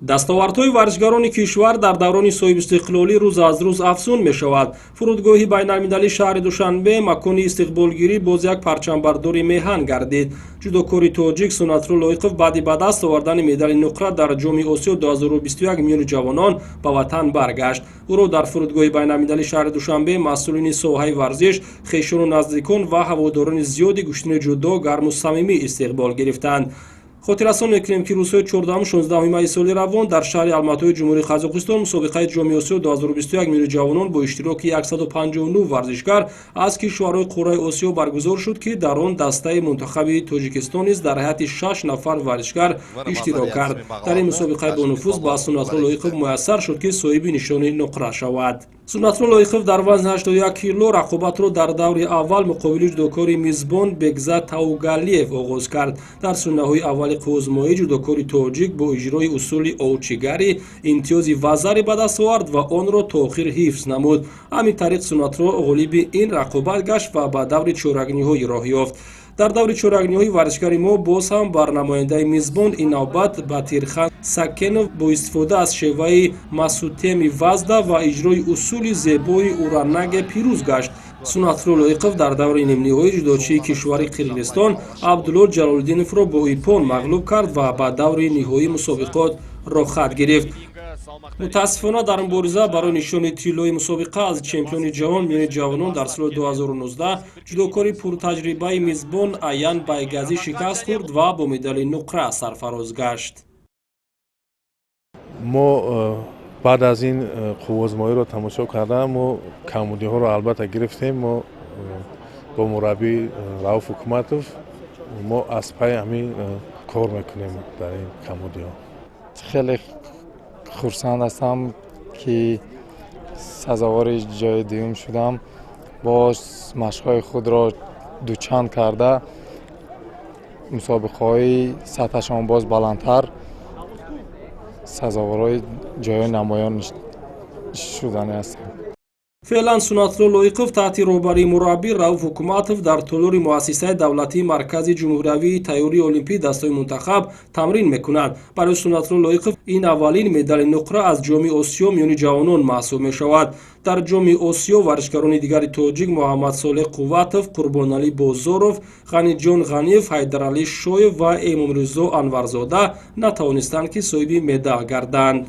Дастовардҳои варзишгарони кишвар дар даврони соҳибистиқлолӣ рӯз аз рӯз афзун мешавад. Фурудгоҳи байналмилалии шаҳри Душанбе макони истиқболгирӣ боз як парчамбардори меҳан гардид. Ҷудокори тоҷик Сунатулло Лоиқов баъди ба даст овардани медали нуқра дар Ҷоми Осиё 2021 миёни ҷавонон ба ватан баргашт. Ӯро дар фурудгоҳи байналмилалии шаҳри Душанбе масъулини соҳаи варзиш, хешону наздикон ва ҳаводорони зиёди гӯштини ҷудо гарму самимӣ истиқбол гирифтанд. Хотиррасон мекунем, ки рӯзҳои 14-16 майи соли равон дар шаҳри Алматои Ҷумҳурии Қазоқистон мусобиқаи Ҷоми Осиё 2021 миёни ҷавонон бо иштироки 159 варзишгар аз кишварҳои қораи Осиё баргузор шуд, ки дар он дастаи мунтахаби Тоҷикистон низ дар ҳайати шаш нафар варзишгар иштирок кард. Дар ин мусобиқаи бонуфуз ба Сунатулло Лоиқов муяссар шуд, ки соҳиби нишони нуқра шавад. Сунатулло Лоиқов дар вазни 81 кило рақобатро дар даври аввал муқобили ҷудокори мизбон Бекзат Таугалиев оғоз кард. Дар сониҳои аввали қувваозмоӣ ҷудокори тоҷик бо иҷрои усули оучигари имтиёзи вазари ба даст овард ва онро то охир ҳифз намуд. Ҳамин тариқ Сунатулло ғолиби ин рақобат гашт ва ба даври чоракниҳоӣ роҳ ёфт. Дар даври чоракниҳоӣ варзишгари мо боз ҳам бар намояндаи мизбон, ин навбат Батирхан Сакенов, бо истифода аз шеваи масутеми вазда ва иҷрои усули зебои уранаге пирӯз гашт. Сунатулло Лоиқов дар даври нимниҳоӣ ҷудочии кишвари Қирғизистон Абдулло Ҷалолиддиновро бо иппон мағлуб кард ва ба даври ниҳоии мусобиқот роҳхат гирифт. Мутаассифона, дар мубориза барои нишони тиллои мусобиқа аз чемпиони ҷаҳон миёни ҷавонон дар соли 2019 ҷудокори пуртаҷрибаи мизбон Аян Байгазӣ шикаст хӯрд ва бо медали нуқра сарфароз гашт. Мо баъд аз ин қувваозмоиро тамошо кардан, мо камбудиҳоро албатта гирифтем. Мо бо мураббӣ Рауф Ҳукматов мо аз пайи ҳамин кор мекунем дар ин камбудиҳо. Хеле хурсанд ҳастам, ки сазовори ҷои дуюм шудам. Боз машқҳои худро дучанд карда, мусобиқаҳои сатҳашон боз баландтар, сазоворҳои ҷойҳои намоён шудани ҳастем. Феълан Сунатулло Лоиқов таҳти роҳбарии мураббӣ Рауф Ҳукуматов дар толори Муассисаи давлатии Маркази ҷумҳуриявии тайёрии олимпӣ дастаи мунтахаб тамрин мекунад. Барои Сунатулло Лоиқов ин аввалин медали нуқра аз Ҷоми Осиё миёни ҷавонон маҳсуб мешавад. Дар Ҷоми Осиё варзишгарони дигари тоҷик Муҳаммадсолеҳ Қувватов, Қурбоналӣ Бозоров, Ғаниҷон Ғаниев, Ҳайдаралӣ Шоев ва Эмомризо Анварзода натавонистанд, ки соҳиби медал гарданд.